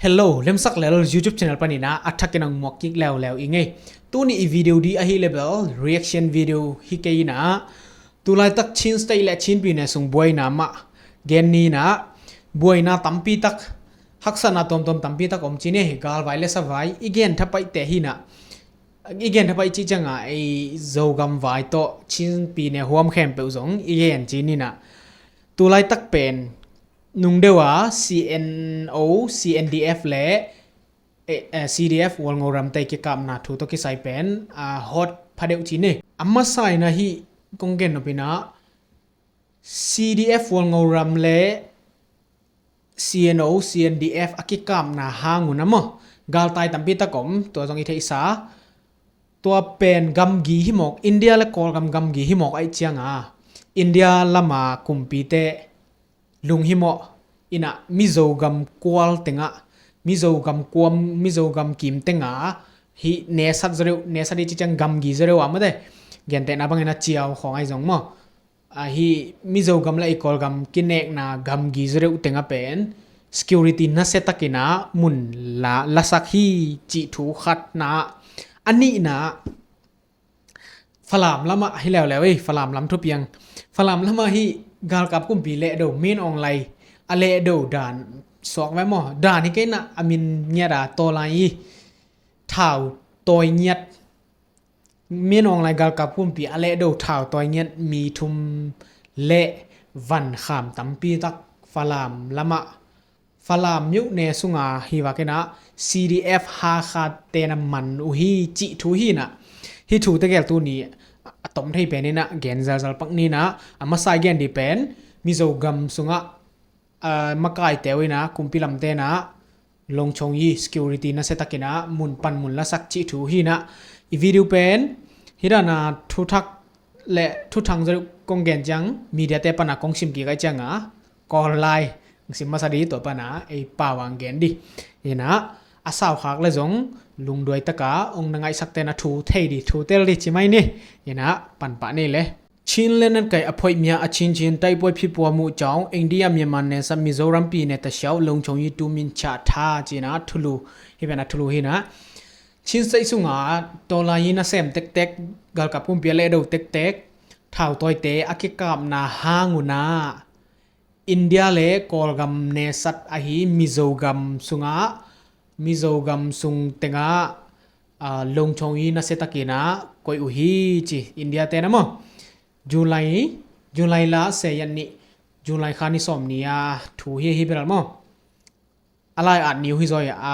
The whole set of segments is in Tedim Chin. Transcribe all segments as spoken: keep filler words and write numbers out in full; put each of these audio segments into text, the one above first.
Hello, Lemsak Lel YouTube channel panin ah a thakin hong muak kik leuleu ing ei. Tuni i video ding ahih leh bel reaction video hi kei in ah, tulaitak Chin State le Chin pyine sung buaina mah gen ni in ah, buaina tampi tak, haksatna tuamtuam tampi tak om ci ni. Galvai le savai i gen thapaihte hi in ah, i gen thapaih cih ciangin ei Zogam vai tawh Chin pyine huam khempeuh zong i gen ci ni in ah, tulaitak pen nungdeuh a C N O, C N D F le, eh, eh, C D F Walngoram te kikapna thu tawh kisai pen a hot phadeuh ci ni. A masa in ah hih kong gen nop in ah, C D F Walngoram le C N O, C N D F a kikapna hang un ah maw, galtai tampi tak om, tua zong i theihsa. Tua pen gamgi hi mawk, India le Kawlgam gamgi hi mawk ahih ciangin India lama kumpite lunghimawh in ah, Mizogam kual tengah, Mizogam kuam, Mizogam kim tengah hih nesat zaw deuh, nesat i cih ciang gamgi zaw deuh a mate, gentehna bangin a ciau khawng ahi zong maw, ahi Mizogam le i Kawlgam kinekna gamgi zaw deuh tengah pen security nasia takin ah mun la, lasak hi cih thu khatna. A nihna, Falam lamah hi leuleu ei, Falam lam thupiang. Falam lamah hih galkap kumpi lehdo, Min Aung Hlaing a lehdo dan suak ve maw. Dan hi kei in ah a min ngiat a, Tawlai i thau tawi ngiat, Min Aung Hlaing galkap kumpi a lehdo thau tawi ngiat mi thum le van kham tampi tak Falam lamah, Falam myone sunga hi vak in ah C D F Hakha te na man uh hi cih thu hi in ah, hih thu tegel tuni a tom thei pen in ah gen zelzel pak ni in ah, a masa i gen ding pen Mizogam sungah, ah, makaite uh in ah, kumpi lamte in ah Longchong i security nasia takin ah mun pan mun lasak cih thu hi in ah, i video pen hih dan a thuthak le thuthang zaw deuh kong gen ciang media te pan a kong sim kik ahih ciangin Kawl lai hong sim masa ding, tua pan a ei pau a hong gen ding. In ah a saukhak le zong lungduai takin hong na ngaihsakte na thu thei ding, thu tel ding ci mai ni. In ah panpah ni le. ချင်းလက်နက်ကိုင်အဖွဲ့များ အချင်းချင်းတိုက်ပွဲဖြစ်ပွားမှုကြောင့် အိန္ဒိယ-မြန်မာနယ်စပ် မီဇိုရမ်ပြည်နယ်တစ်လျှောက် လုံခြုံရေးတိုးမြှင့်ချထား ci-in ah thulu, hih pen a thulu hi in ah, Chin State sungah Tawlai i nasem tektek, galkap kumpi a lehdo tektek, thautawite a kikapna hang un ah India le Kawlgam nesat ahi Mizogam sungah, Mizogam sung tengah, ah, Longchong i nasia takin ah koih uh hi ci, India te na maw. July, July la se yan ni, July kha ni sawm ni a thu hi, hi bel maw. A lai at ni uh hi zaw, a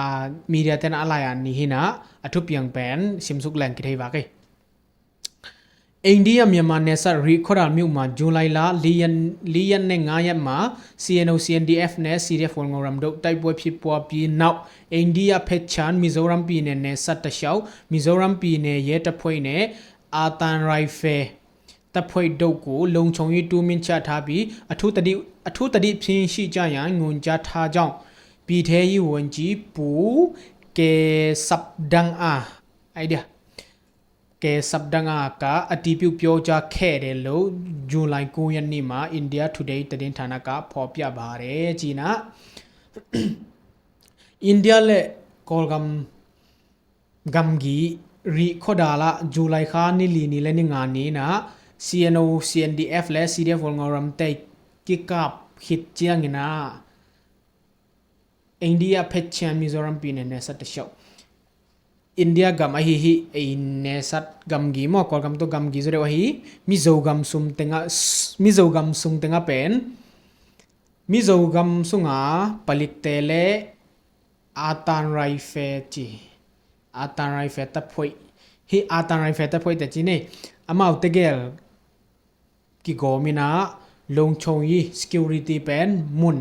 media te na a lai at ni hi in ah, a thupiang pen simsuk leng kithei vak ei. အိန္ဒိယ-မြန်မာနယ်စပ် ရိခေါ်ဒါမြို့မှာ ဇူလိုင်လ လေးရက်၊ လေးရက်နဲ့ ငါးရက်မှာ စီအန်အို၊ စီအန်ဒီအက်ဖ် နဲ့ စီဒီအက်ဖ် ဝေါ်ငိုရမ်တို့ တိုက်ပွဲဖြစ်ပွားပြီးနောက် အိန္ဒိယဘက်ခြမ်း မီဇိုရမ်ပြည်နယ် နယ်စပ်တစ်လျှောက် မီဇိုရမ်ပြည်နယ် ရဲတပ်ဖွဲ့နဲ့ အာသံရိုင်ဖယ် တပ်ဖွဲ့တို့ကို လုံခြုံရေးတိုးမြှင့်ချထားပြီး အထူးသတိ၊ အထူးသတိဖြင့်ရှိကြရန် ညွှန်ကြားထားကြောင်း ပြည်ထဲရေးဝန်ကြီး ပူ ကဲဆပ်ဒန်အာ အဲ့ဒီ ကဲဆပ်ဒန်အာ ကအတည်ပြုပြောကြားခဲ့တယ်လို့ ဇူလိုင် ကိုးရက်နေ့မှာ India Today သတင်းဌာနက ဖော်ပြပါတယ်။ Ci-in ah, India le Kawlgam gamgi Rihkhawdal ah July kha ni li ni le ni nga ni-in ah C N O, C N D F le C D F Wal Ngawram te kikap khit ciangin ah အိန္ဒိယဘက်ခြမ်း မီဇိုရမ်ပြည်နယ် နယ်စပ်တစ်လျှောက် India gam ahi hih ei nesat gamgi maw, Kawlgam tawh gamgi zaw deuh ahi Mizo gam sung tengah, Mizo gam sung tengah pen Mizo gam sunga palikte le Atan Raife ci, Atan Raife taphoi, hih Atan Raife taphoi te ci nei, amau tegel kigawm in ah Longchong i security pen mun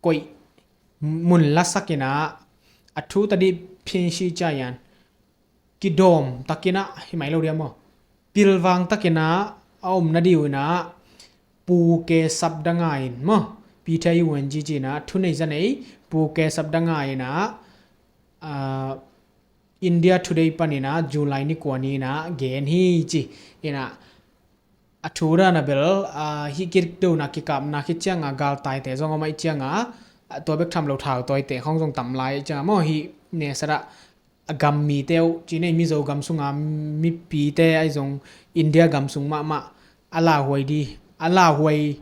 koih, mun lasak in ah, a thu tadi phinsi cayan kidawm takin ah, hi mai lo dia maw, pilvang takin ah a om nading uh in ah Pu K Sapdanga in maw, Peter Yuan G ci-in ah thunei zanei Pu K Sapdanga in ah, ah, India Today panin ah July ni kua ni-in ah gen hi ci. In ah a thu dan a bel, ah, hih kidona kikapna khit cianga galtaite zong om ahih cianga tua bek tham lo thautawi te khong zong tam lai ciang a maw, hih Knesset ah a gam mite uh ci nei, Mizo gam sunga mipite ahi zong India gam sung mahmah a lauhuai di, a lauhuai,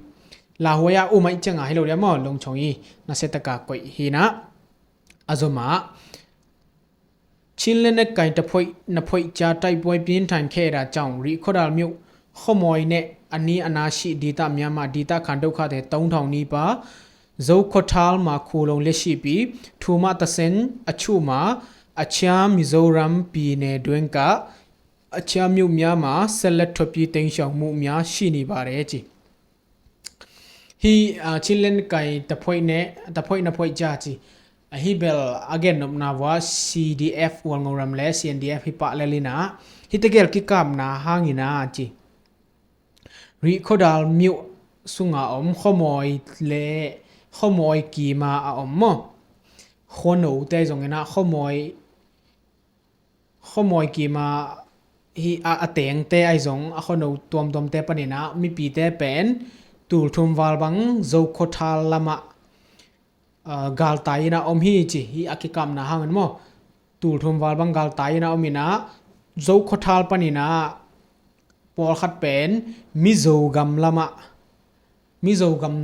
lauhuai a um ahi ciang a hi lo dia maw, lungchong i nasia taka koih hi na. A zomah Chin le Nekkai taphoih, naphoih cia taihpuai pintain kheda caung rih khuadal miuh khuamawi neh a ni a na sih ditah Myanmar ditah khan dokhate tongthau nipa Zokhothal ma khulong le sihpi thumah tasen a chuhma a chia Mizoram pi ne duengkah a chia miuh Myanmar sellet thuapi tengsiang muh mia sih ni bare ci. Hi, ah, Chin le Nekkai taphoih ne, taphoih naphoih cia ci. Ah, hi bel a gennopna vua C D F Walngoram le C N D F hi pah lelina. Hi tegel kikapna hangina ci. Rih khuadal miuh sunga om khuamawi le khuamawi kima a om maw. Khuano te zongina khuamawi khuamawi kima hi a, a tengte ahi zong a khuano tuamtuamte panina mipite pen tulthum val bang Zokhothal lamah, ah, galtai ina om hi ci hi a kikapna hangin maw. Tulthum val bang galtai ina om ina Zokhothal panina pawlkhat pen Mizo gam lamah Mizo gam,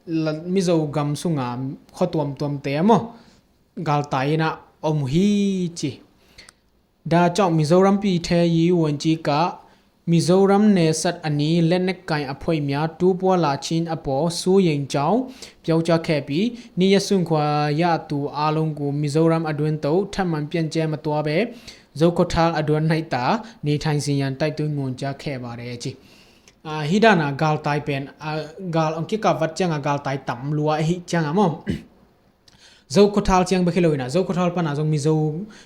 la, Mizo gam sunga khua tuamtuamte maw galtai ina om uh hi ci. Da cawk Mizoram pi the yi wuan ci ka Mizoram nesat a ni le Nekkai a phoih mia tu pua la cin a paw su yeng cau piau cia khe pi ni ya sung khua ya tu a long gu Mizoram a duan to than man pian cia ma tua be Zokhothal a duan naih ta ni thain sin yan taih tui ngun cia khe ba re ci. Ah, hi dana galtai pen, ah, gal ong kikap vat cianga galtai tam lua hi cianga maw. Zokhothal ciang bek hi lo ina, Zokhothal pana zong Mizo,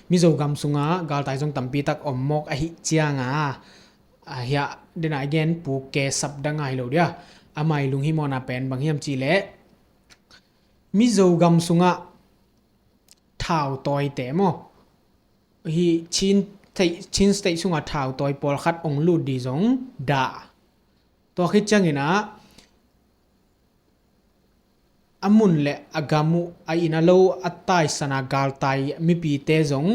Mizo gam sunga galtai zong tampi tak om mawk ahi cianga, ah, hiah dena again pu ke sap dang a hi lo dia. Amai lung hi mawna pen bang hiam ci leh Mizo gam sunga thau tawi te maw. Hi Chin, Chin State sunga thau tawi pawlkhat ong lut di zong dah. Tua khit ciangina a mun le a gam uh a ina lo a taisana galtai mipite zong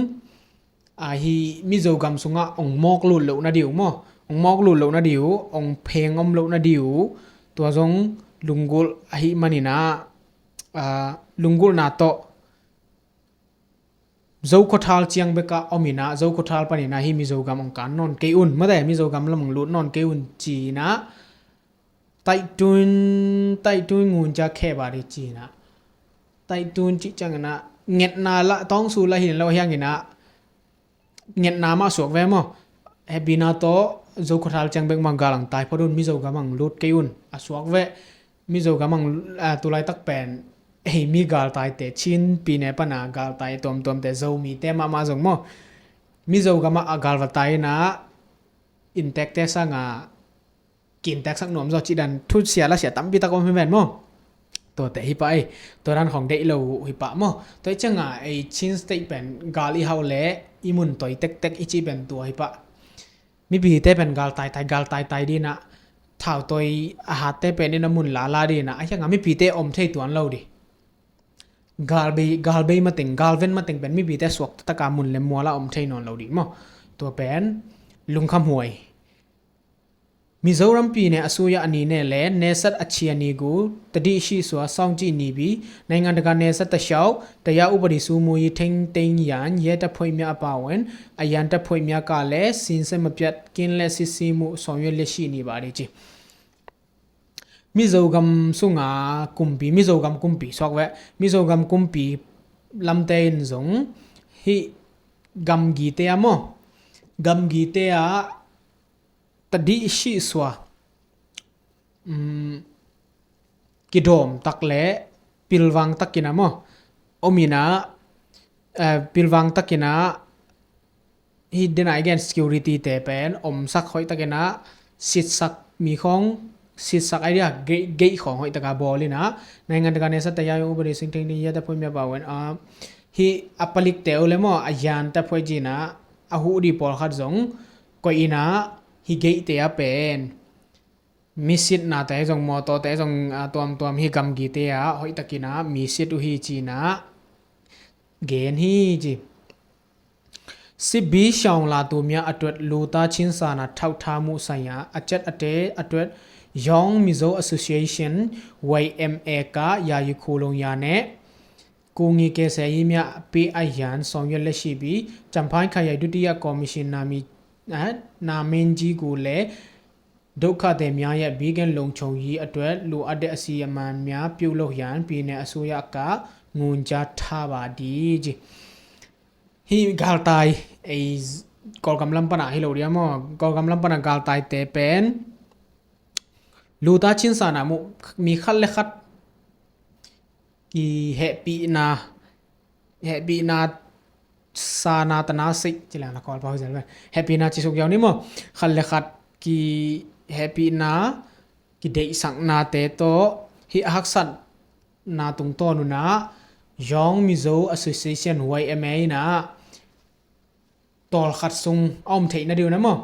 a hi Mizo gam sungah ong mawk lut loh na diu maw, ong mawk lut loh na diu, ong pheng om loh na diu, tua zong lunggulh ahi manina, a, lunggulhna tawh Zokhothal ciang beka omina, Zokhothal panina hi Mizo gam ong kan nawn kei un, mate Mizo gam lam ong lut nawn kei un cina, taihtun, taihtun ngun cia khe ba di cina, taihtun cih ciangina, ngetna la, tawngsu la hin lo hiangina, ngetna mah suak ve maw. Hehpihna tawh Zokhothal ciang bek mah gal ang tai phot un, Mizo gam ang lut kei un a suak ve. Mizo gam ang, a, tulaitak pen ei mi galtaite Chin pine pana galtai tuamtuamte Zomite mahmah zong maw. Mizo gamah a galva taina intekte sanga kinteksak nuam zaw cih dan thu sia la sia tampi tak om hi ven maw. Tuate hi pah ei, tua dan khong deih lo uh hi pah maw. Tua i cianga ei Chin State pen gal i hauh le i mun toi tektek i cih pen tua hi pah. Mipite pen gal taitai, gal taitai dina, thautoi a hatte pen ina mun lala dina, a hianga mipite om thei tuan lo di. Galbei, galbei mateng, galven mateng pen mipite suak taka mun le muala om thei nawn lo di maw. Tua pen lungkham huai. Mizoram pi ne a suya a ni ne le nesat a chia ni gu tadih sih sua sawng cih ni bi naingan taka nesat ta siau ta ya upadi su mu yi theng teng yan ye ta phoih mia a pawen a yan ta phoih mia ka le sinse mapiat kin le sisi mu sawng yet le sih ni ba di ci. Mizogam sunga kumpi, Mizogam kumpi suak ve, Mizogam kumpi lamte in zong hih gamgite a maw, gamgite a tadih sih sua, um, kidawm tak le pilvang takina maw, omina, eh, pilvang takina hi dena i gen security te pen omsak hoih takina sitsak mi khong, sitsak idea gei, gei khong hoih taka bawlina naingan taka nesa ta ya yung upadi sing theng ni ya ta phoih mia ba wen a hi a palik te u le maw a yan ta phoih cina a huh di pawlkhat zong koih ina hi geihte a pen misitnate zong, mawtawte zong, a, tuamtuam hi gamgite ah hoihtakin ah misit uh hi ci-in ah gen hi ci.စစ်ဘက်ရှောင်လာသူများအတွက် လူသားချင်းစာနာထောက်ထားမှုဆိုင်ရာ အကြပ်အတည်းအတွက် Young Mizo Association Y M A က ယာယီခိုလှုံရာနဲ့ ကူညီကယ်ဆယ်ရေးများ ပေးအပ်ရန် ဆောင်ရွက်လျက်ရှိပြီး ကျမ်ဖိုင်းခရိုင် ဒုတိယကော်မရှင် နာမည် အဲ နာမင်းကြီးကိုလည်း ဒုက္ခသည်များရဲ့ ဘေးကင်းလုံခြုံရေးအတွက် လိုအပ်တဲ့အစီအမံများ ပြုလုပ်ရန် ပြည်နယ်အစိုးရက ညွှန်ကြားထားပါသည်။ Hih galtai, ei, Kawlgam lam pana hi lo dia maw? Kawlgam lam pana galtaite pen လူသားချင်းစာနာမှု, mi khat le khat kihehpihna, hehpihna, sana tana sih ci leng na Kawlpau hi zel ve. Hehpihna ci suk ziau ni maw? Khat le khat kihehpihna, kideihsaknate tawh hih a haksatna tungtawn un ah Young Mizo Association Y M A in ah tawlkhat sung a om theih nading un ah maw,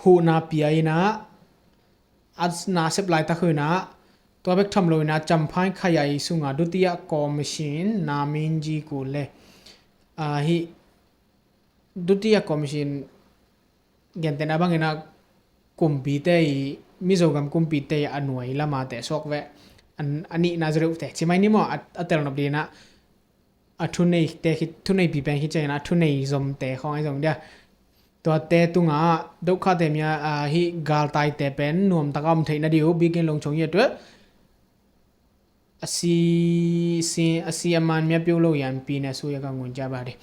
huhna pia in ah, a nasep laitak uh in ah, tua bek tham lo in ah, Champhai Khayai sungah Dutiya Commission Naminji Kule, ah, hih Dutiya Commission gentehna bangin ah kumpite i, Mizogam kumpite i a nuai lama te suak ve, a nihna zereuhte ci mai ni maw, a, a telnop ding in ah, a thuneite khit, thuneipi pen khit ciangin ah a thunei zomte khawng ahi zong dia. Tuate tungah dokhate mia, ah, hih galtaite pen nuamtaka om theih nading uh, ဘီကင်းလုံခြုံရေးအတွက် အစီအစီအမံများ ပြုလုပ်ရန် ပြည်နယ်အစိုးရက ညွှန်ကြားပါတယ်.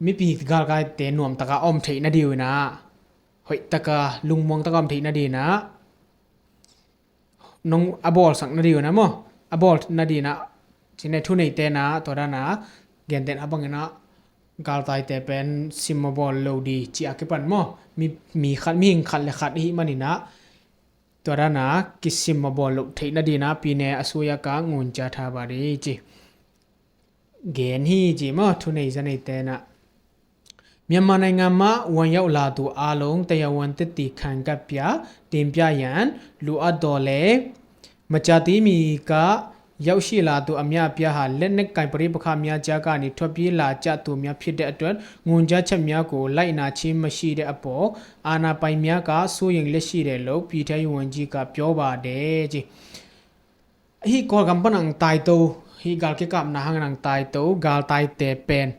Mipi galtaite nuamtaka om theih nading uh in ah, hoihtaka lungmuangtaka om theih nading in ah, nong a bawlsak nading uh in ah maw, a bawl nading in ah, cine thuneite in ah, tua dan a gentehna bangin ah galtaite pen sim a bawl lo ding ci a kipan maw, mi, mi khat, mihing khat le khat ahih manin ah, tua dan a kisim a bawl loh theih nading in ah ပြည်နယ်အစိုးရက ညွှန်ကြားထားပါတယ် ci gen hi ci maw, thunei zaneite in ah. မြန်မာနိုင်ငံမှ ဝင်ရောက်လာသူအားလုံး တရားဝင်သက်သေခံကဒ်ပြား တင်ပြရန် လိုအပ်သော်လည်း မကြာသေးမီက ရောက်ရှိလာသူအများအပြားဟာ လက်နက်ကိုင်ပဋိပက္ခများကြားကနေ ထွက်ပြေးလာကြသူများဖြစ်တဲ့အတွက် ညွှန်ကြားချက်များကို လိုက်နာခြင်းမရှိတဲ့အပေါ် အာဏာပိုင်များက စိုးရိမ်လျက်ရှိတယ်လို့ ပြည်ထဲရေးဝန်ကြီးက ပြောပါတယ် ci. Hih Kawlgam pan ang taito, hih gal kikapna hangin ang taito galtaite pen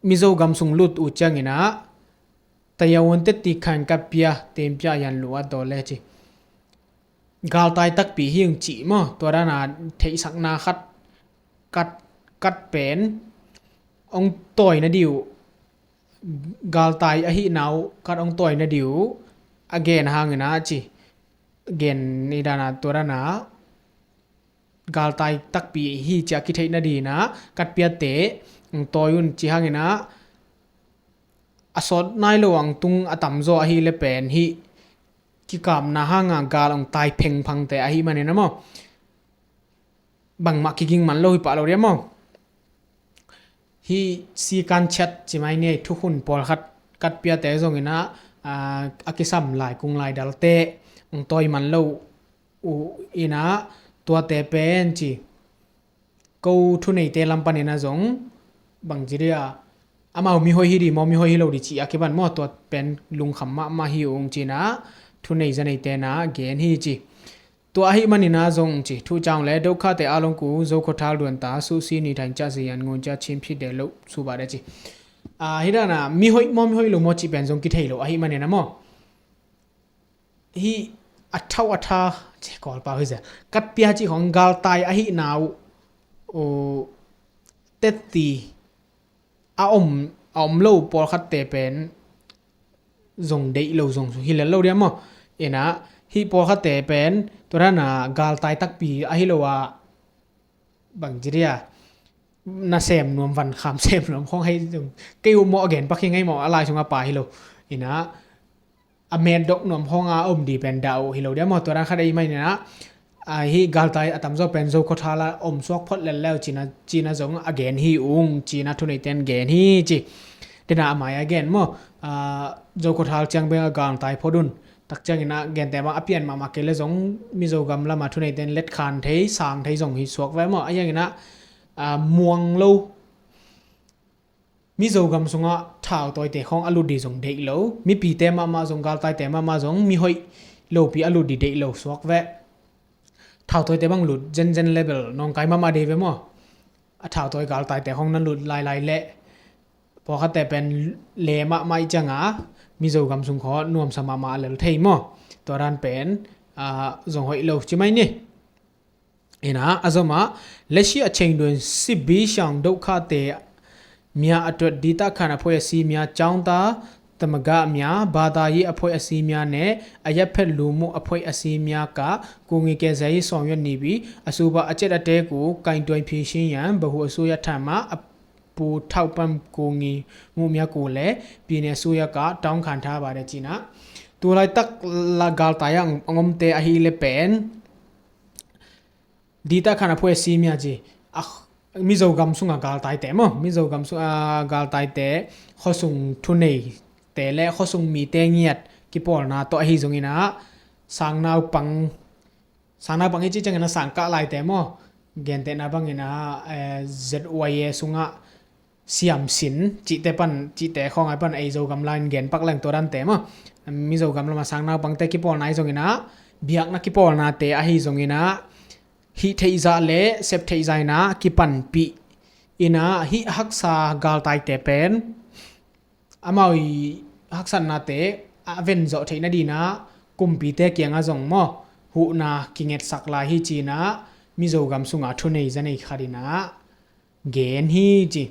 Mizogam sung lut uh ciangin ah တရားဝင်သက်သေခံကဒ်ပြား တင်ပြရန် လိုအပ်သော်လည်း ci. Galtai takpi hi ung ci maw, tua dan a theihsakna khat, kad, kad pen hong tawi nading uh, galtai ahihna uh kad hong tawi nading uh a gen hangin ah ci. Gen ni dan a, tua dan a galtai takpi hi ci a kitheih nading in ah, kad piate hong tawi un ci hangin ah, a sawt nai lo ang tung a tamzaw ahih leh pen hih kikapna hanga gal hong tai phengphangte ahih manin ah maw, bangmah kiging man lo hi pah lo dia maw. Hih sikan chat ci mai ni, thukhun pawlkhat kad piate zongin ah, a, a kisam lai kung lai dalte hong tawi man lo uh in ah, tuate pen ci, ko thuneite lam panin ah zong bangci dia, amau mihoih hi ding maw, mihoih hi lo ding ci a kipan maw, tua pen lungkham mahmah hi ung ci-in ah thunei zaneite in ah gen hi ci. Tua ahih manin ah zong ci, ထူးချောင်းလည်း ဒုက္ခသည်အားလုံးကို ဇိုခိုထါလွင်သာ စုစည်းနေထိုင်ကြစေရန် ညွှန်ကြားခြင်းဖြစ်တယ်လို့ ဆိုပါတယ် ci. Ah, hih dan a mihoih maw, mihoih lo maw cih pen zong kithei lo ahih manin ah maw, hih a thau a tha, ci Kawlpau hi zel, kad pia cih khawng galtai ahihna uh, uh, tetti a om, a om lo pawlkhatte pen zong deih lo zong hi lel lo dia maw. In ah hih pawlkhatte pen tua dan a galtai takpi ahi lo a, bangci dia, na sem nuam, van kham sem nuam khawng hi zong, kei uh maw a gen pak hi ngei maw, a lai sung a pa hi lo. In ah a metdok nuam khawng a om ding pen dah uh hi lo dia maw, tua dan khat ahih manin ah, a, hih galtai a tamzaw pen Zokhawthar ah om suak phot lel leu ci-in ah, ci-in ah zong a gen hi ung ci-in ah thuneite in gen hi ci. Dena a mai a gen maw, a, Zokhawthar ciang bek a galtai phot un, Tak ciangin ah genteh mah a pian mahmah kei le zong Mizo gam lamah thuneite in letkhan thei, sang thei zong hi suak ve maw. A hiangin ah, ah, muang lo Mizo gam sungah thautawite khawng a lut dih zong deih lo. Mipite mahmah zong, galtaite mahmah zong mihoih lopi a lut dih deih lo suak ve. Thautawite bang lut zenzen level nawngkai mahmah dih ve maw. A thautawi galtaite khawng na lut lailai leh pawlkhatte pen le mahmah ih cianga Mizo gam sung khawng nuamsa mahmah a lel thei maw. Tua dan pen, ah, zong hoih lo ci mai ni. Ina a zomah, leshi a chengduen sibi shang dokhate mia a tuat dita khan a phoi a si mia chaungta tamaga mia bata yi a phoi a si mia ne a yaphet lumu a phoi a si mia ka kungi ke zai song yon nibi a suba a chet a te ku kain tuai phi shin yan bahu a suya thama a pu thau pam kungi mu mia ku le pi ne suya ka taung khan tha ba de cina. Tulai tak la galtai ang omte ahi le pen dita khan a phoi a si mia ci. Ah, Mizo gam sunga galtaite maw. Mizo gam sunga galtaite khuasung thuneite le khuasung mite ngiat kipawlna tawh ahi zongin ah sang naupang, sang naupang i ci ciangin ah sang kah laite maw. Gentehna bangin ah, eh, Z Y A sungah siamsin cihte pan, cihte khawngai pan ei Zogam lain gen pak leng tua dante maw. Mizo gam lamah sang naupangte kipawlna ahi zongin ah, biakna kipawlnate ahi zongin ah, hih theihzah le sep theihzah in ah kipanpih in ah, hih haksa galtaite pen amau i haksatnate a ven zawh theih nadin ah kumpite kiangah zong maw, huhna kingetsak lai hi ci-in ah Mizo gam sungah thunei zanei khat in ah gen hi ci.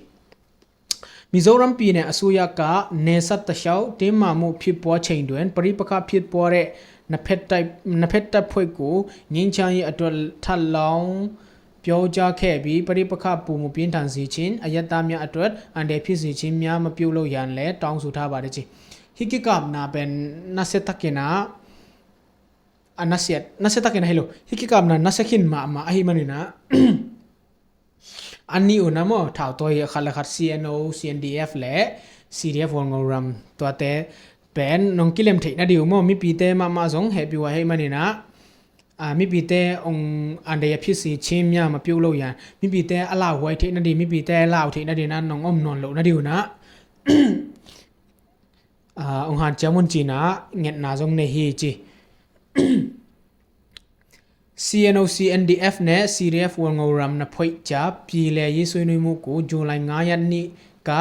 Mizoram pi ne a suya ka nesat ta shau te mamu phitpua chengduen pari pakha phitpua re na phet tai, na phet ta phoi ku ngin chang i a tuat that laung pyo ja khe bi pari pakha pu mu pin thang zi chin a yat tam ya a tuat an de phit zi chin mya ma piu lo yan le tawng su tha ba de ci. Hi kikapna pen na se takin ah a na siat, na se takin ah hi lo. Hi kikapna na se khin mahmah ahi manin ah a nih un ah maw, thautawi khat le khat C N O, C N D F le C D F Wal Ngo Ram tuate pen nong kilem theih na diu maw, mipite mahmah zong hehpih uh ahi manin ah, a, mipite ong an dei a phit si chim ya ma piu lo yan, mipite a lauhuai theih na di, mipite a lau theih na di na nong om nawn loh na diu na, a, ong han ciam un ci-in ah ngetna zong nei hi ci. C N O C N D F ne C D F Wal Ngo Ram na phoih cia pi le yi sui nui mu ku July nga yan nih ka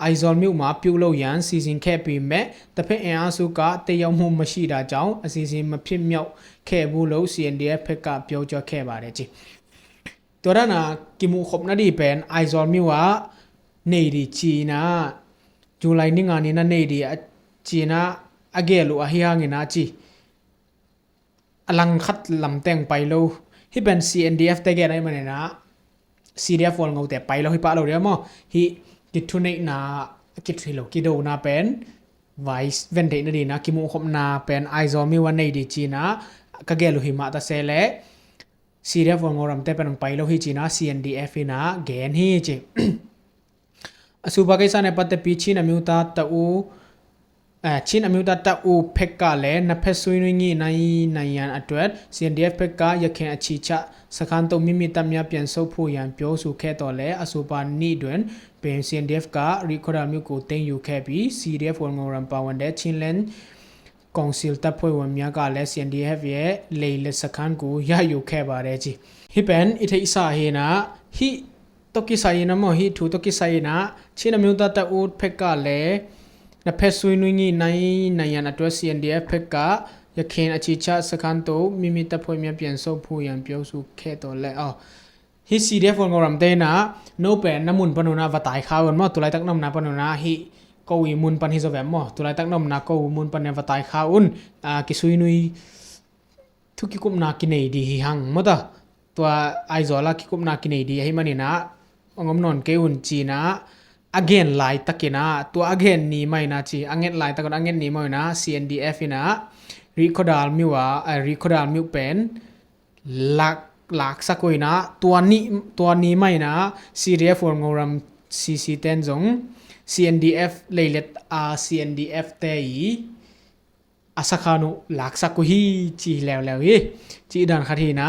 Aizawl miuh ma piuh lo yan sizing kheh pi meh ta phe e a su ka te yau mu ma shi da jau a sizing ma phim miauh kheh bu lo C N D F phe ka piau cia kheh ba de ci. Tua dana kimuh khop na di pen Aizawl miuh ah nei di ci-in ah July ni nga ni na nei di a ci-in ah a gel uh ahi hangin ah ci. A langkhat lamteng pai lo. Hi pen C N D F te gen ahi manin ah C D F Wal Ngo te pai lo hi pah lo dia maw. Hi kithuneihna, kithu lo, kidona pen vai ven theih na di na kimuh khopna pen Aizawl miuh ah nei di ci-in ah ka gel uh hi mah ta se le C D F Wal Ngo Ram te pen ong pai lo hi ci-in ah C N D F in ah gen hi ci. A suba kaisa ne patepi Chin a miuta ta u, eh, Chin a miuta ta u phekka le na phe sui nui ngi nai nai yan a tuat C N D F phekka ya khen a chi cha sakhan to mimi tam ya pian so phu yan pyo su khe to le a suba ni duen pen C N D F ka ri khodal miu ku teng yu khe pi C D F Wal Ngo Ram pa wan de Chinland Council ta phoi wan mia ka le C N D F ye lei le sakhan ku ya yu khe ba de ci. Hi pen i theihsa hi na hi tokisai ina maw hi thu tokisai ina Chin a miuta ta ut phekka le na phe sui nui ngi nai nai yan a tua C N D F phekka ya khen a chi cha sakhan to mimi ta phoi mia pian so phu yan piau su khe to le aw. Hi C D F Wal Ngo Ram te ina no pen na mun pan una va tai kha un maw tulai tak na omna pan una hi ko i mun pan hi zo ve maw tulai tak na omna ko i mun pan ne va tai kha un a kisui nui thu kikupna kinei di hi hang maw ta. Tua Aizawl a kikupna kinei di ahi manin ah ong om nawn kei un ci-in ah a gen lai takin ah tua a gen ni mai na ci a nget lai takun a nget ni mai na C N D F in ah ri khodal miuh a, a ri khodal miuh pen lak, laksak uh in ah tua ni, tua ni mai na C D F Wal Ngo Ram C C ten zong C N D F leilet a C N D F te i a sakhan uh laksak uh hi ci leuleu hi. Cih dan khat hi na,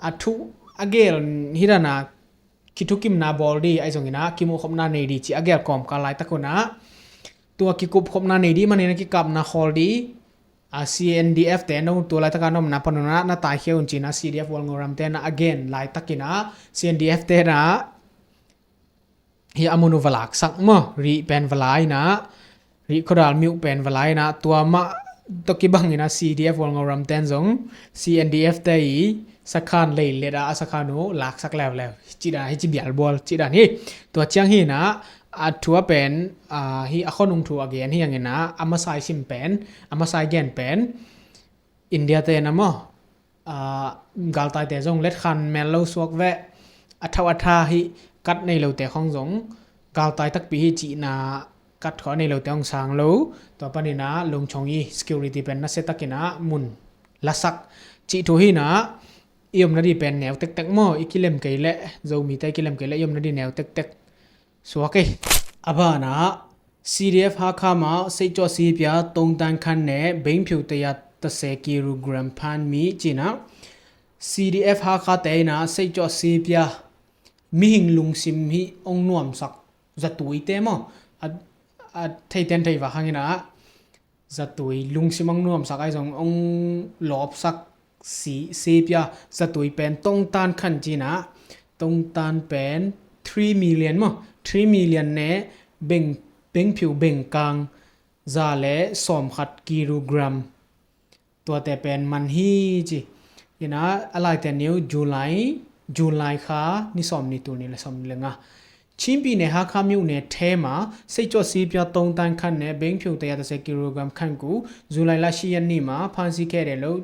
a thu a gel hi dan a, kithukimna bawl di ahi zongin a, kimuhkhopna nei di ci a gel kawmkal laitak un a, tua kikupkhopna nei di manin a kikapna khawl di, a, C N D F te no tua laitaka na omna pan un a na taikhia un ci na, C D F Walngoram te na a gen laitakin a, C N D F te na hi a mun uh va laksak maw, rih pen va la in a, rih khuadal miuh pen va la in a, tua mah tawh kibangin a C D F Walngoram ten zong C N D F te i sakhan leilet a, a sakhan uh laksak leuleu. Cih dan hi ci bialbual cih dan hi. Tua ciang hi na, a thu a pen, a, hi a khonung thu a gen hi hangin a, a masa i sim pen, a masa i gen pen India te na maw, a, galtaite zong letkhan mel lo suak veh, a thauh a tha hi, kat nei lote khong zong galtai takpi hi cihna, kat khawh a nei lote hong sang lo, tua panin a lungchong i security pen nasia takin a mun lasak cih thu hi na, i omna di pen neu tektek maw, i kilem kei leh, Zomite i kilem kei leh i omna di neu tektek suak ei. A ban a, C D F Hakha mah Seicuah Sipia tongtan khan ne bengphiu taya tase kilogram phan mi ci na, C D F Hakha te in a Seicuah Sipia mihing lungsim hi hong nuamsak, zatuite maw, a, a theiten thei vak hangin a, zatui lungsim hong nuamsak ahi zong hong lawpsak si, Sipia zatui pen tongtan khan ci na, tongtan pen three million maw, three million ne beng, bengphiu bengkang za le sawmkhat kilogram, tuate pen man hi ci. Hi na, a laite ni uh July, July kha ni sawm ni, tul ni le sawm ni le nga. Chin pyine Hakha myone thema Seicuah Sipia tongtan khan ne bengphiu taya tase kilogram khan ku July la shi yan ni ma phansi khe de lo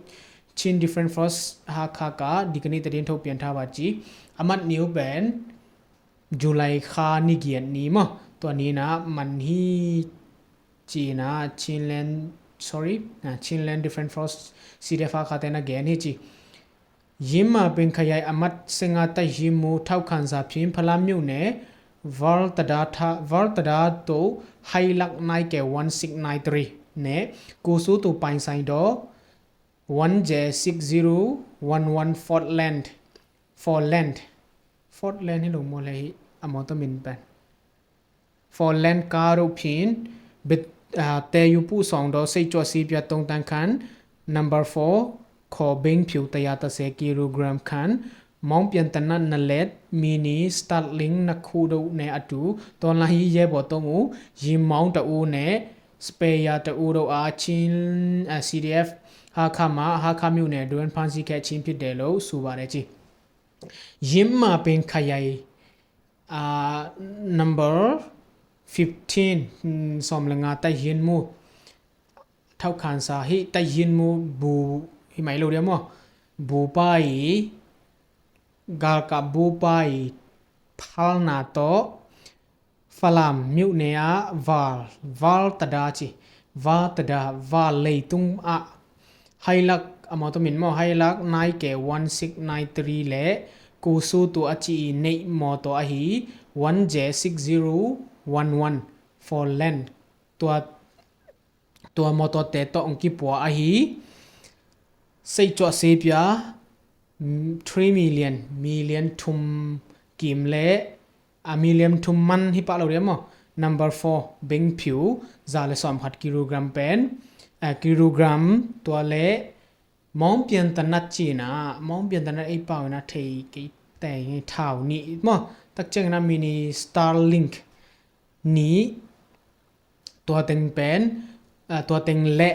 Chin Defense Force Hakha ka dikani tadin thok pian tha ba ci. A mat ni uh pen July kha ni giat ni maw, tua ni na man hi ci na Chinland, sorry, Chinland Defense Force, C D F Hakha te na gen hi ci. Yim ma peng khayai amat senga tai himu thau khansa phin Phalam myone Vartada tha, Vartada to hailak nai ke one six nine three ne kusu tu pain sai do one J six zero one one Fort Land, Fort Land, Fort Land hi lo mo le hi a motor min pen. Fort Land ka ro phin bet, ah, te yu pu song do Seicuah Sipia tongtan khan number four kho bengphiu taya tase kilogram khan mong pian tanat na let mini Starlink na khu do ne atu ton la hi ye bo tong u yim mong ta u ne spare ta u do a Chin, ah, C D F Hakha ma Hakha myone duan phansi khe Chin phit de lo su ba de ci. Yim ma peng khayai, ah, number fifteen, mm, sawm le nga tai hinmu thau khansa hi, tai hinmu bu hi mai lo dia maw, bu pa i galkap bu pa i phalna tawh Falam myone a val, Vartada ci, Vartada, val leitung ah hailak a motor min maw, hailak nai ke one six nine three le kusu tu a ci i neih motor ahi one J six zero one one Fort Land, tua, tua motor te tawh hong kipua ahi. Seicuah Sipia, mm, three million, million thum kim le, a million thum man hi pah lo dia maw, number four bengphiu za le sawmkhat kilogram pen, a, kilogram tua le mong pian tanat ci na, mong pian tanat ei pau na thei kei te thau ni maw, tak ciang na mini Starlink ni, tua teng pen, ah, tua teng le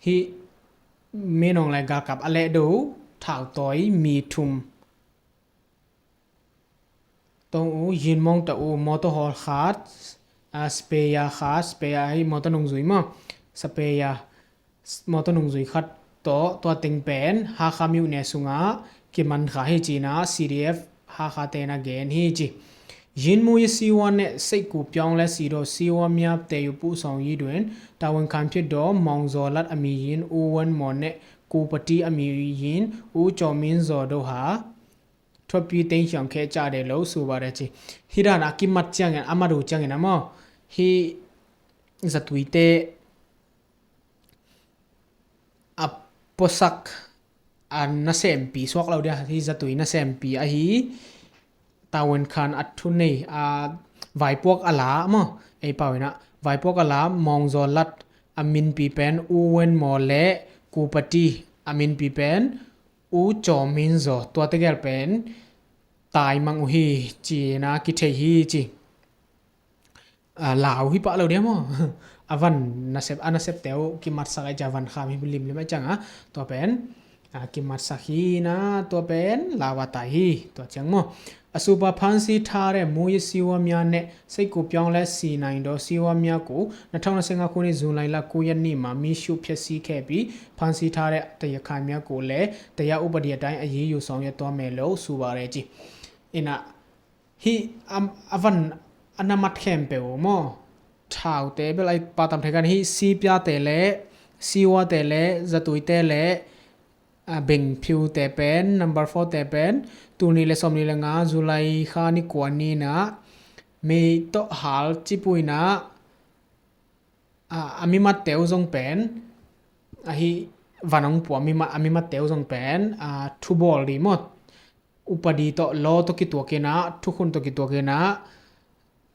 hi minong le galkap a le do thau toi mi thum tong u yin mong ta u motor hawl khat, ah, spare khat, spare hi motor nungzui maw, spare motor nungzui khat tawh tua teng pen Hakha myone sungah kiman kha hi ci na C D F Hakha te na gen hi ci. Yinmu i siwa ne seihku piawng le sido siwa miap te yu pu sawng yi duen tawen khan phit do mawng zaw lat a mi yin u wan maw ne ku pati a mi yin u cawmin zaw do ha thuapi teng hiang khe ca de lo su ba de ci. Hi dan a kimat ciangin a madu ciangin a maw hi zatuite puasak a nasempi suak lo dia, hi zatui nasempi ahi Tawen Khan a thu nei a vaipuak a la maw, ei pau inah vaipuak a la Mawngzaw Lat a minpi pen U Wen Maw le Kupati a minpi pen U Cawmin Zaw, tua tegel pen taimang uh hi ci-inah kithei hi ci. Lau hi pah lo dia maw? A van nasep, a nasepte uh kimatsak ai cia, van kham hi limlim ai cianga tua pen kimatsak hi na, tua pen lau a tai hi. Tua ciang maw, အဆိုပါ ဖမ်းဆီးထားတဲ့ မူးယစ်ဆေးဝါးများနဲ့ စိတ်ကိုပြောင်းလဲစေနိုင်သော ဆေးဝါးများကို နှစ်ထောင်နှစ်ဆယ့်ငါးခုနှစ် ဇူလိုင်လ ကိုးရက်နေ့မှာ မီးရှို့ဖျက်ဆီးခဲ့ပြီး ဖမ်းဆီးထားတဲ့ တရားခံများကိုလည်း တရားဥပဒေအတိုင်း အရေးယူဆောင်ရွက်သွားမယ်လို့ ဆိုပါတယ် ကြည့်. Ina, hi a van a na mat khempeuh uh maw, thaute bel ai pa tam thei kan hi, sipiate le siwate le zatuite le bengphiute pen, number four te pen, tul nih le sawmnih le nga July kha ni kua ni-inah mei tawh hal cipui inah a mimatte uh zong pen ahi, van hong pua a mimatte uh zong pen thubawl dih maw, upadi tawh, law tawh kituak inah, thukhun tawh kituak inah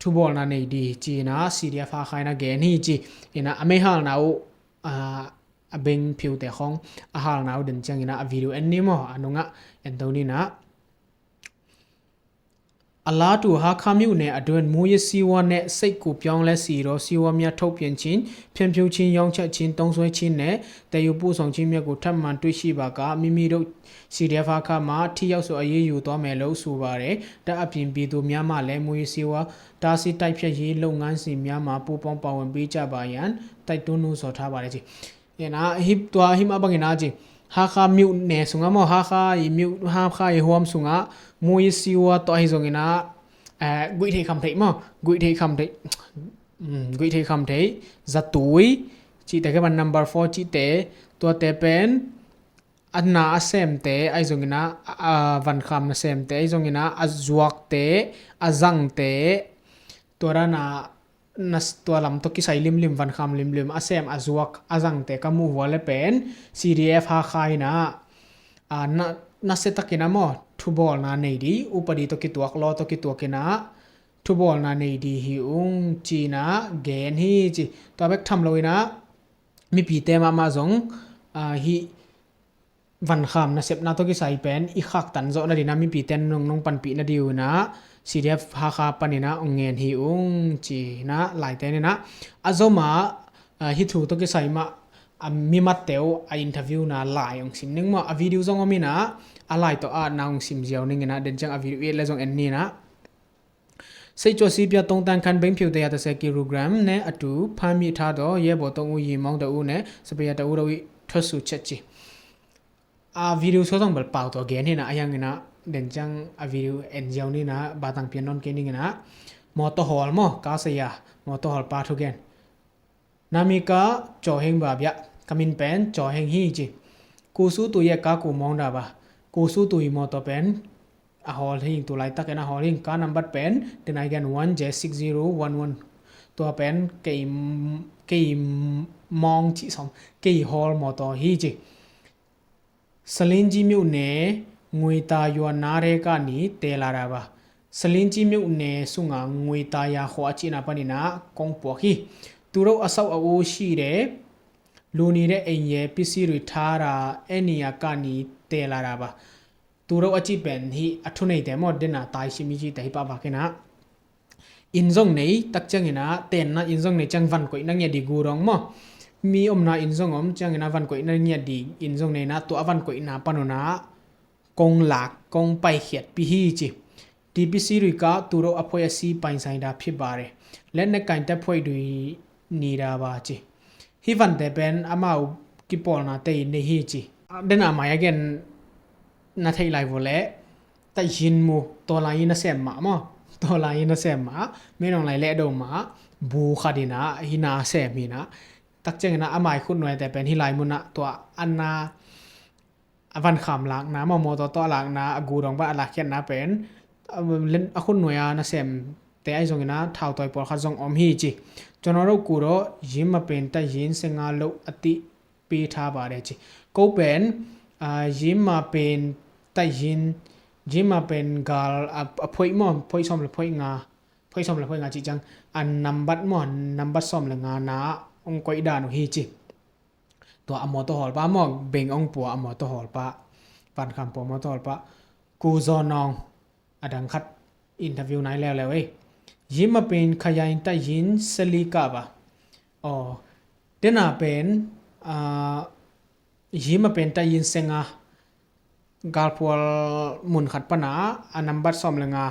thubawlna nei dih ci-inah C D F Hakha inah gen hi ci. Inah a meihalna uh a bengphiute khawng a halna uh den cianginah a video en ni maw, a nungah en to ni-inah. အလားတူ ဟားခါးမြို့နယ်အတွင်း မူးယစ်ဆေးဝါးနဲ့ စိတ်ကိုပြောင်းလဲစေသော ဆေးဝါးများ ထုတ်ပြင်ခြင်း၊ ဖြန့်ဖြူးခြင်း၊ ရောင်းချခြင်း၊ သုံးစွဲခြင်းနဲ့ သယ်ယူပို့ဆောင်ခြင်းများကို ထပ်မံတွေ့ရှိပါက မိမိတို့ C D F ဟားခါးမှ ထိရောက်စွာ အရေးယူသွားမယ်လို့ ဆိုပါတယ်။ ဒါ့အပြင် ပြည်သူများမှလည်း မူးယစ်ဆေးဝါး တားဆီးတိုက်ဖျက်ရေး လုပ်ငန်းစဉ်များမှာ ပူးပေါင်းပါဝင်ပေးကြပါရန် တိုက်တွန်းနှိုးဆော်ထားပါတယ်။ Ina, hip tua him a bangin a ci. Hakha miuh ne sungah maw, Hakha i miuh, Hakha i huam sungah mui siwa tawh ahi zongin a guih theih kham theih maw, guih theih kham theih, guih theih kham theih zatui cihte, kei pan number four cihte, tuate pen a na a semte ahi zongin a, a vankham na semte ahi zongin a, a zuakte, a zangte, tua dan a na, tua lam tawh kisai limlim, vankham limlim a sem a zuak a zangte ka muh vua le pen C D F Hakha in a, a, na, nasia takin a maw, thubawlna nei dih, upadi tawh kituak, law tawh kituak in a thubawlna nei dih hi ung ci-in a gen hi ci. Tua bek tham loin a mipite mahmah zong, a, hih vankham nasepna tawh kisai pen i khaktan zawh nading a mipite nong, nong panpih nading un a C D F Hakha panin a hong ngen hi ung ci-in a laite in a, a zom a, a, hih thu tawh kisai mah a mimatte uh a interview na lai hong sim ning maw, a video zong om in a, a lai tawh a na hong sim ziau ning in a, den ciang a video i et le zong en ni in a. စိတ်ကြွဆေးပြား သုံးသန်းခန့် ဘိန်းဖြူ တစ်ရာတစ်ဆယ်ကီလိုဂရမ် နဲ့အတူ ဖမ်းမိထားသော ရဲဘော်သုံးဦး၊ ယာဉ်မောင်းတစ်ဦးနဲ့ စပယ်ယာတစ်ဦးတို့၏ ထွက်ဆိုချက် ci. A video sawzong bel pau tawh gen hi in a, a hiang in a, den ciang a video en ziau ni in a, batang pian nawn kei ning in a, mawtaw hawl maw, ka saya, mawtaw hawl pa thugen. နာမည်က ကျော်ဟိန်းပါဗျာ၊ ကမင်ပန် ကျော်ဟိန်း ဟိုင်း ကြီး၊ ကိုစိုးသူရဲ့ကားကိုမောင်းတာပါ။ ကိုစိုးသူ မော်တော် ပန် အဟော်ဟိုင်း၊ တူလိုက်တကယ်အဟော်ဟိုင်း၊ ကားနံပါတ် ပန် တနင်္ဂနွေ one J six zero one one၊ သူ ပန် ကီမောင်း ကြီးဆောင် ကီဟော် မော်တော် ဟိုင်း ကြီး။ ဆာလင်းကြီးမြို့နယ်၊ ငွေသာရွာနားထဲကနေ တင်လာတာပါ။ ဆာလင်းကြီးမြို့နယ် စွန်ဂါ ငွေသာရွာ ဟိုအကျဉ်းနား ပန်း နီ နား ကုန်းပွား ဟိုင်း၊ သူတို့အဆောက်အဦးရှိတဲ့ လူနေတဲ့အအိမ်ရဲ့ ပစ္စည်းတွေထားတာ အဲ့နေရာကနေ တင်လာတာပါ။ သူတို့ အကျဉ်း ပန် ဟိုင်း အထုနေတယ် မော် ဒဲနာ တိုင် ရှိ မီး ကြီး တ ဟိုင်း ပ ဘ က နီ နား။ Inn zong nei, tak ciangin a, tenna inn zong nei ciang van koihna ngiat dih gu dong maw. Mi omna inn zong om ciangin a van koihna ngiat dih inn zong nei in a, tua a van koihna pan un a kong lak, kong paikhiatpih hi ci. ဒီပစ္စည်းတွေက သူတို့အဖွဲ့အစည်းပိုင်ဆိုင်တာဖြစ်ပါတယ်။ လက်နက်ကိုင်တပ်ဖွဲ့တွေနေတာပါ ci. Hih vante pen amau kipawlnate in nei hi ci. Dena mai a gen na theih lai vua leh, taih hin mu, tawlai in a sem mah maw, tawlai in a sem mah, menawng lai leh do mah, bu khat in a, hih na a sem hi in a, tak ciangin a, a mai khutnuaite pen hih lai mun ah tua a na a vankham lakna maw, mawtaw tawh a lakna, a gu dong bang a lakkhiatna pen a khutnuai a nasemte ahi zongin a thautawi pawlkhat zong om hi ci. ကျွန်တော်တို့ကိုတော့ ယင်းမပင်တပ်ရင်း ဆယ့်ငါး လို့ အသိ Peter Bade ci. Ko pen, ah, Yim a pen tayin, Yim a pen gal a, a phoih maw, phoih sawm le phoih nga, phoih sawm le phoih nga cih ciang, a nambat maw, nambat sawm le nga na ong koih dan uh hi ci. Tua a mawtaw hawlpa maw, beng ong pua a mawtaw hawlpa, Van Kham pua mawtaw hawlpa, Ku Zaw Nawng, a dang khat interview nai leuleu ei. Yim a pen khayain tayin seli kah ba. Aw, dena pen, ah, Yim a pen tayin senga galphual mun khat pana a nambat sawm le nga,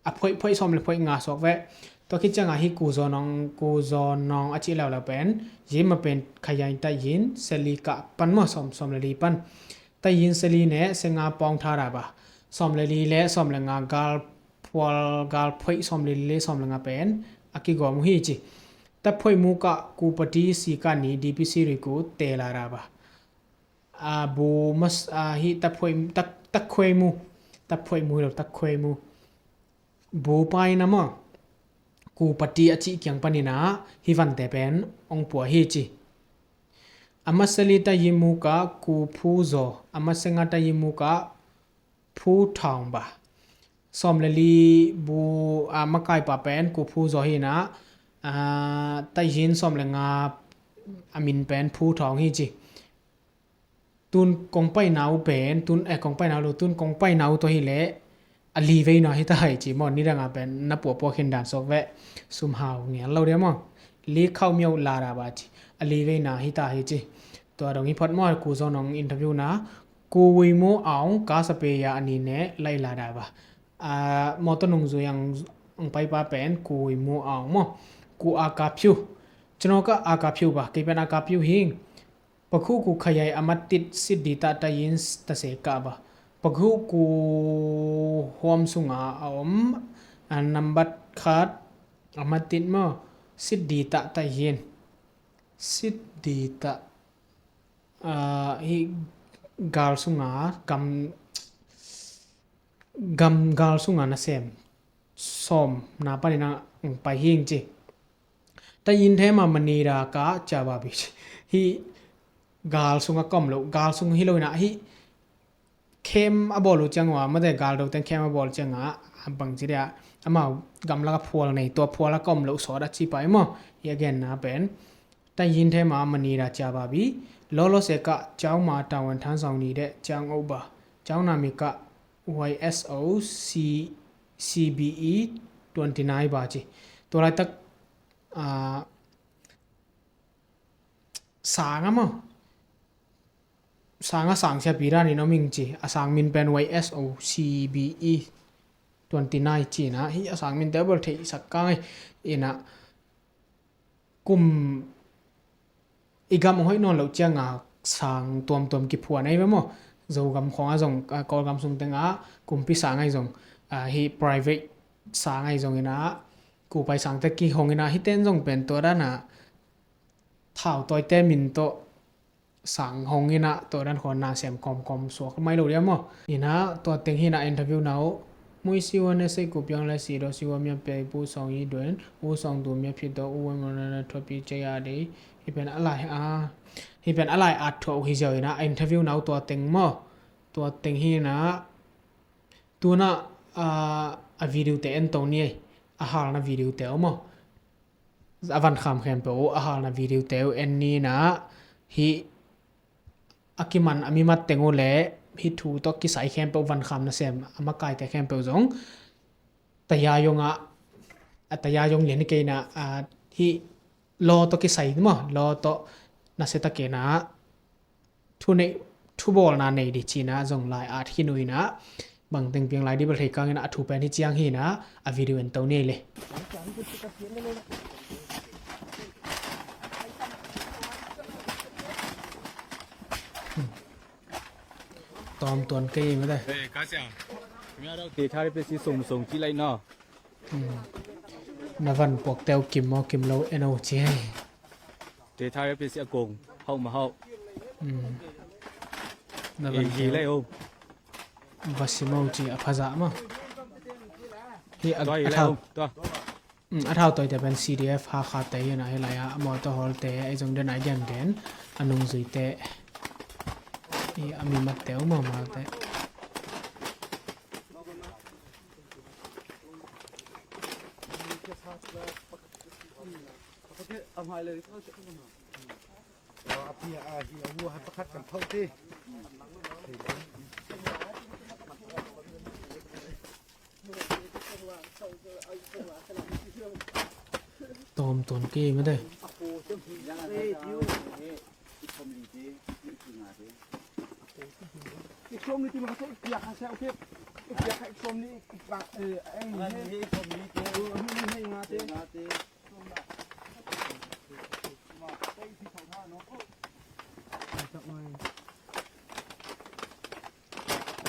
a phoih, phoih sawm le phoih nga suak ve. Tua khit cianga hi Ku Zaw Nawng, Ku Zaw Nawng a cih leuleu pen, Yim a pen khayain tayin seli kah pan maw, sawm, sawm le li pan. Tayin seli ne senga pawng tha ra ba. Sawm le li le sawm le nga galphual, galphoih sawm le li le sawm le nga pen a kigawm uh hi ci. Taphoih mu kah ku pati si kah ni D P C ri ku te la ra ba. A bu mas, a hi taphoih, tak, takhuei mu. Taphoih mu hi lo, takhuei mu. Bu paina maw, ku pati a cih kiang panina hi vante pen ong pua hi ci. A maseli tayin mu kah ku phu zaw, a masenga tayin mu kah phu thaung ba. Sawm le li bu, a, makaipa pen ku phu zaw hina, a, tayin sawm le nga a min pen phu thaung hi ci. Tun kong paina uh pen, tun, eh, kong paina uh lo, tun kong paina uh tua hileh a li veina hi ta hi ci maw, nidanga pen na puapua khin dan sawk veh, sum hau ngial lo dia maw. Li khau miau la ra ba ci, a li veina hi ta hi ci. Tua dong hi phot maw, Ku Zaw Nawng interview na, Ku Wui Mu Aung ka sa pe ya a ni ne lai la da ba. A, mawtaw nungzui ang, ang paipa pen Ku Wui Mu Aung maw. Ku a ka phiu. Cino ka a ka phiu ba, kei pen a ka phiu hing. Pakhu ku khayai a matit sit di ta ta yin s-, ta se ka ba. Pakhu ku huam sunga a om, a nambat khat a matit maw, sit di ta ta yin. Sit di ta, a, hi gal sunga gam, gam gal sunga na sem. Sawm na panina ang pai hing ci. Ta yin the ma manira ka ca ba bi ci. Hi gal sunga kom lo, gal sung hi lo ina hi khem a bawl uh ciang ua, mate gal do teng khem a bawl cianga, a bang ci dia, amau gamlak a phual nei, tua phual a kom lo sawt a ci pai maw. Hi a genna pen. Ta yin the ma manira ca ba bi, lolo se ka, ciau ma tawan than sawng ni de, ciang o ba, ciau na mi ka, Y S O C, C B E twenty nine ba ci. Tua laitak, a, sanga maw. Sanga sang sia pi dan in om ing ci. A sang min pen Y S O C B E twenty nine ci na. Hi a sang min te bol thei sak ka ngai. Ina kum i gam hong hoih nawn loh cianga sang tuamtuam kiphuan ahi ve maw. Zogam khawngah zong, a, Kawlgam sung tengah kumpi sang ahi zong, a, hi private sang ahi zong ina, kupai sang te kihong ina, hiten zong pen tua dana thau tawite min tawh sang hong ina, tua dan khawn na sem kawmkawm suak mai lo dia maw. Ina tua teng hina interview na uh, mui siwa ne sei kupiang lai si do siwa mia pei pu sawng i duen u sawng du mia phit do u wan mona na thuapi cei a dei. Hi pen a lai a, hi pen a lai a thuah uh hi ziau ina interview na uh tua teng maw. Tua teng hina tuna, a, a video te en to ni ei, a halna video te uh maw. A van kham khempeuh uh, a halna video te uh en ni na, hi a kiman a mimat teng uh le hi thu tawh kisai khempeuh van kham nasem a makaite khempeuh zong taya yong ah, a taya yong lian hi keina, a, hi law tawh kisai maw, law tawh nasia ta keina thu nei, thu bawlna nei di cina zong lai at khin uh ina, bang teng piang lai di bel thei kang ina, a thu pen hi ciang hi ina, a video en to ni ei le. Tawm tuan kei mate. Ê, cá siang. Mia dau te thari pe si song song ci lai no. Na van puak teu kim maw kim lo eno ci hei. Te thari pe si a kong hau ma hau. Na van hi lai o. Va si maw ci a phaza maw. Hi a, tua hi a lai thau o, tua. Mm, a thau tawite pen C D F Hakha te hi na, hi lai a motor haulte ei zong den a i gengen a nungzuite i a mi matte uh mahmalte. Tawm tuan kei mah de.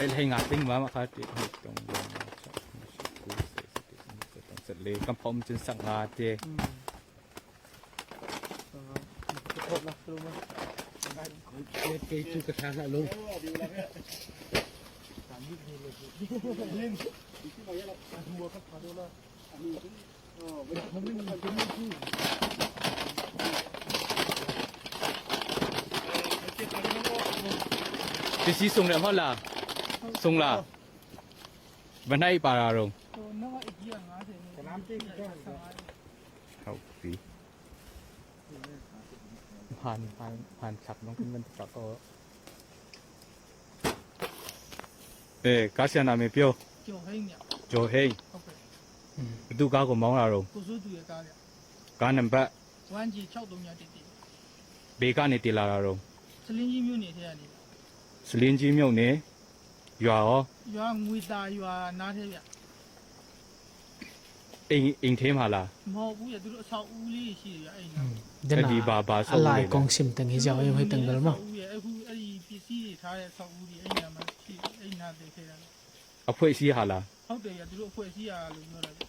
Ei, hei nga ting ma ma kha ti hei tong. Set le kam phom chin sak nga te. Kei tu ka thang a lo. Ti si sung le hot la. Sung la. Ban hai pa la rong. Hau pi. Phan, phan, phan sak nong kin ban sak ko. Eh, ka sia na me pyo. Joe Heng. Joe Heng. Okay. ဘယ်သူကားကိုမောင်းလာတော့ ကိုစိုးသူရဲ့ကားဗျ။ ကားနံပါတ် ဝမ်းကြီး ခြောက်သုံးညတစ်တစ်။ ဘယ်ကနေတည်လာတာတော့ ဆလင်းကြီးမြို့နယ်ထဲကနေဗျ။ ဆလင်းကြီးမြို့နယ် ရွာရော ရွာငွေသာရွာနားထဲဗျ။ အိမ် အိမ်ထဲမှာလား။ မဟုတ်ဘူးဗျ။ သူတို့အဆောက်အဦးလေးရှိတယ်ဗျ။ အဲ့နား။ အဲ့ဒီဘာ ဘာဆောက်အဦးလဲ။ အလိုက်ကောင်းစင်တင်ကြီးကြောင့် ဟိုတင်တယ်မဟုတ်။ အဲ့ဒီပစ္စည်းတွေထားတဲ့အဆောက်အဦးတွေ အဲ့နားမှာရှိတယ်။ အဲ့နားတည်ခဲ့တာလေ။ အဖွဲ့အစည်းဟာလား။ ဟုတ်တယ်ဗျ။ သူတို့အဖွဲ့အစည်းဟာလို့ပြောတာဗျ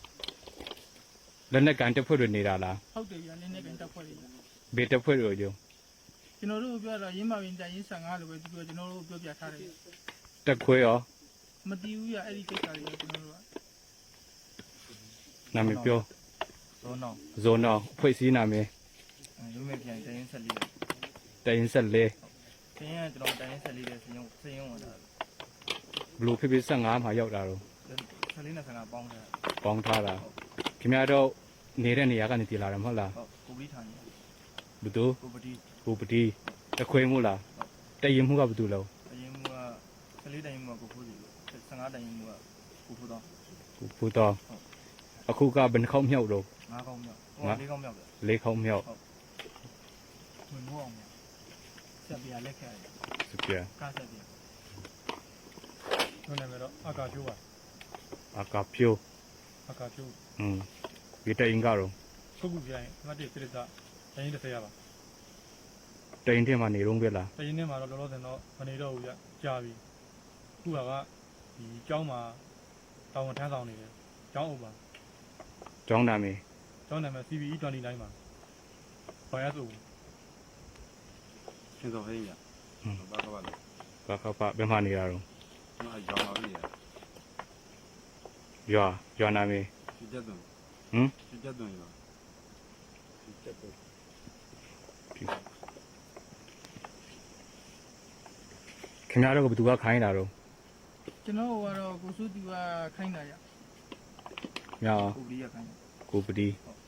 ။ လက်နက်ကိုင်တပ်ဖွဲ့တွေနေတာလား။ ဟုတ်တယ်ဗျ။ လက်နက်ကိုင်တပ်ဖွဲ့တွေဗျ။ ဘယ်တပ်ဖွဲ့တွေရော။ ကျွန်တော်တို့ပြောတော့ ရင်းမာပင်တပ်ရင်းဆယ့်ငါးလို့ပဲ သူတို့ကကျွန်တော်တို့ပြောပြထားတယ်ဗျ။ တပ်ခွဲရော။ မသိဘူးဗျ။ အဲ့ဒီကိစ္စတွေကကျွန်တော်တို့က။ နာမည်ပြော။ ဇော်နောင်။ ဇော်နောင်။ အဖွဲ့အစည်းနာမည်။ အဲ ရုံးမင်းခရိုင် တပ်ရင်းဆယ့်လေး။ တပ်ရင်းဆယ့်လေး။ ခရိုင်က ကျွန်တော် တပ်ရင်းဆယ့်လေးပဲ စညုံ စညုံဝင်တာ။ ဘယ်လိုဖြစ်ဖြစ် ဆယ့်ငါးမှာရောက်တာတော့။ ဆယ့်လေးနဲ့ ဆယ့်ငါး ပေါင်းထားတာ။ ပေါင်းထားတာ။ ဟုတ်။ ခင်ဗျားတို့နေတဲ့နေရာကနေ တည်လာတာမဟုတ်လား။ ဟုတ်။ ကိုပတိဌာနေ။ ဘယ်သူ။ ကိုပတိ။ ကိုပတိ။ တပ်ခွဲမှူးလား။ ဟုတ်။ တပ်ရင်းမှူးက ဘယ်သူလဲ။ တပ်ရင်းမှူးက ဆယ့်လေး တပ်ရင်းမှူးက ကိုဖိုးစီ။ ဆယ့်ငါး တပ်ရင်းမှူးက ကိုဖိုးသောင်း။ ကိုဖိုးသောင်း။ ဟုတ်။ အခုက ဘယ်နှစ်ခေါက်မြောက်တော့။ ငါးခေါက်မြောက်။ ငါး။ ဟိုက လေးခေါက်မြောက်ပဲ။ လေးခေါက်မြောက်။ ဟုတ်။ ဝင်မိုးအောင်မြောက်။ စက်ပြားလက်ခံရတယ်။ စက်ပြား။ ကားစက်ပြား။ ကျွန်တော်နာမည်တော့ အာကာဖြိုးပါ။ အာကာဖြိုး။ အာကာဖြိုး။ อืม။ ဒီတပ်ရင်းကတော့။ ခုတ်ကူရိုင်း အမှတ်တစ် စစ်ဒေသ တိုင်းရင်းတစ်ဆယ်ပါ။ တပ်ရင်းထဲမှာနေတုန်းပဲလား။ တပ်ရင်းထဲမှာတော့ လောလောဆယ်တော့ မနေတော့ဘူးဗျ။ ကြာပြီ။ အခုက ဒီကျောင်းမှာ တာဝန်ထမ်းဆောင်နေတယ်။ ကျောင်းအုပ်ပါ။ ကျောင်းနာမည်။ ကျောင်းနာမည် စီဘီအီ twenty nine ပါ။ ဘာရသူ။ ခင်စော်ဟိန်းဗျ။ อืม။ ဘာကဘာလဲ။ ဘာကဘာ ဘယ်မှာနေတာတော့။ ကျွန်တော်က ရွာမှာပဲနေတာ။ ရွာ၊ ရွာနာမည်။ ရွှေကျက်သွင်။ ဟမ်။ ရွှေကျက်သွင်ရွာ။ ရွှေကျက်သွင်။ ခင်ဗျားတို့က ဘယ်သူက ခိုင်းတာတော့။ ကျွန်တော်တို့ကတော့ ကိုစိုးသူက ခိုင်းတာဗျ။ ခင်ဗျားရော။ ကိုပတိက ခိုင်းတာ။ ကိုပတိ။ ဟုတ်။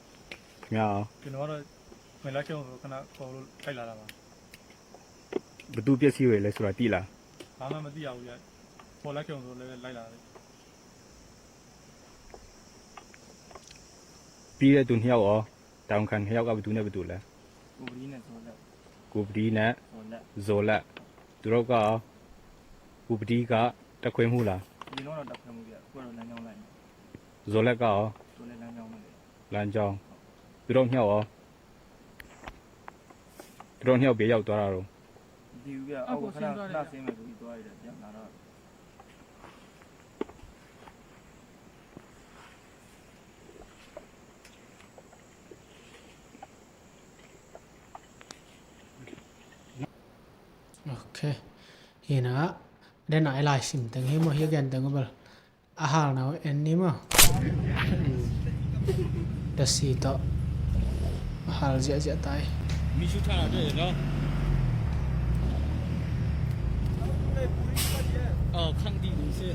ခင်ဗျားရော။ ကျွန်တော်ကတော့ မင်းလားကျောင်းကို ခဏခေါ်လို့ လိုက်လာတာပါ။ ဘယ်သူပျက်စီးဝယ်လဲဆိုတာ သိလား။ ဘာမှမသိရဘူးဗျ။ ခေါ်လိုက်ကျောင်းဆိုလည်း လိုက်လာတယ်။ ပြီးတဲ့သူနှစ်ယောက်ရော။ တာဝန်ခံနှစ်ယောက်က ဘယ်သူနဲ့ဘယ်သူလဲ။ ကိုပတိနဲ့ ဇော်လတ်။ ကိုပတိနဲ့ ဇော်လတ်။ ဇော်လတ်။ သူတို့ကရော။ ကိုပတိက တပ်ခွဲမှူးလား။ အရင်တော့ တပ်ခွဲမှူးဗျ။ အခုကတော့ လမ်းကြောင်းလိုက်နေ။ ဇော်လတ်ကရော။ ဇော်လတ် လမ်းကြောင်းလိုက်နေ။ လမ်းကြောင်း။ ဟုတ်။ သူတို့နှစ်ယောက်ရော။ သူတို့နှစ်ယောက် ဘယ်ရောက်သွားတာတော့။ မသိဘူးဗျ။ အောက်ကို ခဏ ခဏဆင်းမယ်ဆိုပြီး သွားရတယ်။ ပြန်လာတော့။ Okay. Hi na, den a i lai sim teng hi maw, hi a gen teng uh bel. A hal na uh en ni maw. Hmm. Lasi tawh a hal ziahziah tai. Mi su tha na de no. Oh, khang di ni se.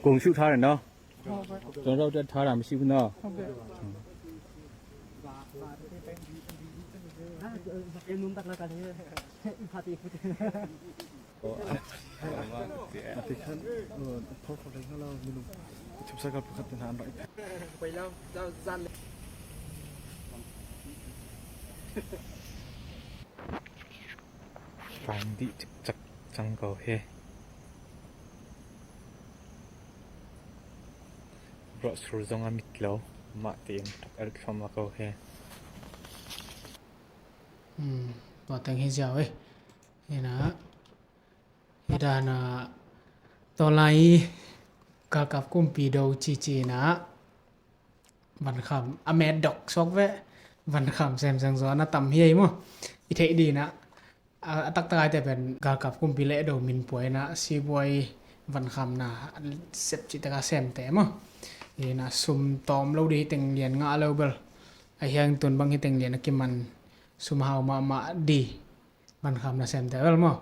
Kung su tha na no. Tawng rau tat tha ram si na. Fang dih cikcak cang ko he. Brochure zong a mit lo, mah tein thak el thom a ko he. Hmm, tua teng hi ziau eh. Hi na, hi dan a, tua lai galkap kumpi do cici na, vankham a met dok sok ve, vankham sem sang zo na tam hi ei maw. I theih dina, a, a taktak aite pen galkap kumpi leh do min puaina sibuai vankham na sep cih taka semte maw. Ina sum tawm lo di teng lian ngah lo bel. A hiang tun bang hi teng lian a kiman sum hau mahmah di vankham na semte bel maw.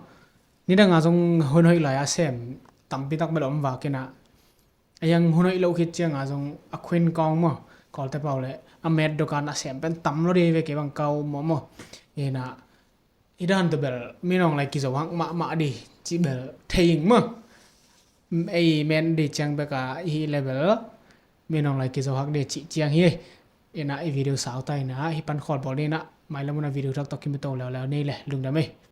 Nidang a zong hun hoih lai a sem tampi tak bel om vakina. A hiang hun hoih lo khit cianga zong a khuin kawng maw. Kawlte pau le a met dokan a sem pen tam lo di ve kei bang kau maw maw. Ina i dan tu bel minawng lai kizo hak mahmah di ci bel thei ing maw. Ei men di ciang beka i hi le bel minawng lai kizo hak di ci ciang hi. Ina i video sau ta ina hi pan khawl bawl di na. Mailamuna video tak tok kimuto leuleu nei le lungdam ei.